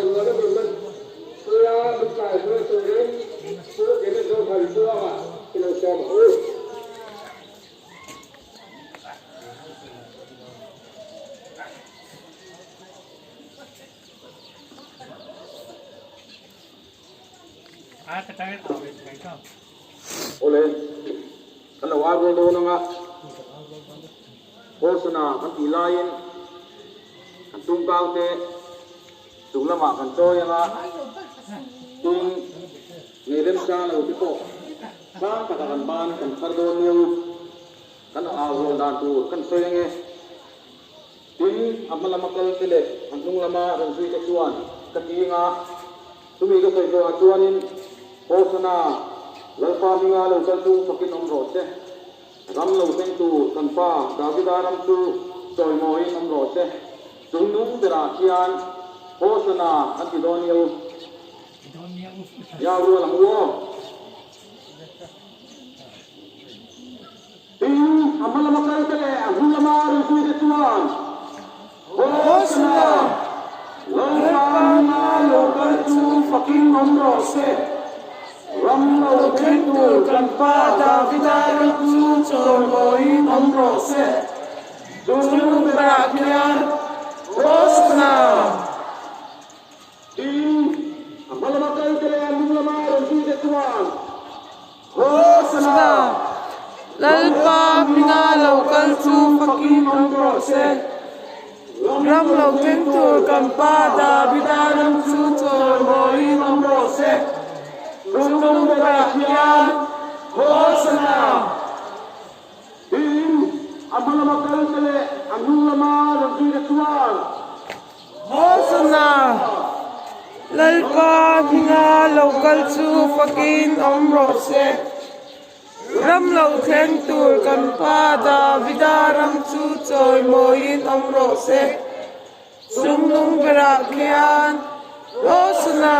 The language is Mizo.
Ruala Movement puia min kai hruai turin Pu Kenneth Zothanpuanga i lo sawm ang u. Awle, kan lo ar rual dawn ang a, Hosana kan tih laiin kan tumkang te chung lamah kan chawi ang a, tin ngei remchang lo te pawh sang takah kan ban kan phar dawn nia u, kan au rual dan tur kan sawi ang e. Tin, a hma lama kal te leh a hnung lama rawn zui te chuan ka ti anga, chumi ka sawi zawhah chuanin, Hosana, Lalpa hminga lo kal chu fakin awm rawh se. Ram lo thleng tur kan pa Davida ram chu chawimawiin awm rawh se. Chung nung berah khian Hosana an ti dawn nia u. Nia rual ang u aw. Tin, a hma lama kalte leh a hnung lama rinpuite chuan, Hosana! Lalpa hminga lo kal chu fakin awm rawh se. Ram lo thleng tur kan pa Davida ram chu chawimawiin awm rawh se. Chung berah khian, Hosana! Tin, a hma lama kalte leh a hnung lama rinpuite chuan, Hosana! Lalpa hminga lo kal chu fakin awm rawh se. Ram lo thleng tur kan pa Davida ram chu chawimawiin awm rawh se. Chungnung berah hian Hosana! Tin, a hma lama kalte leh a hnung lama rawn zuite chuan. Hosana! Lalpa hminga lo kal chu fakin awm rawh se. Ram lo thleng tur kan pa Davida ram chu chawimawiin awm rawh se. Chungnung berah khian Hosana!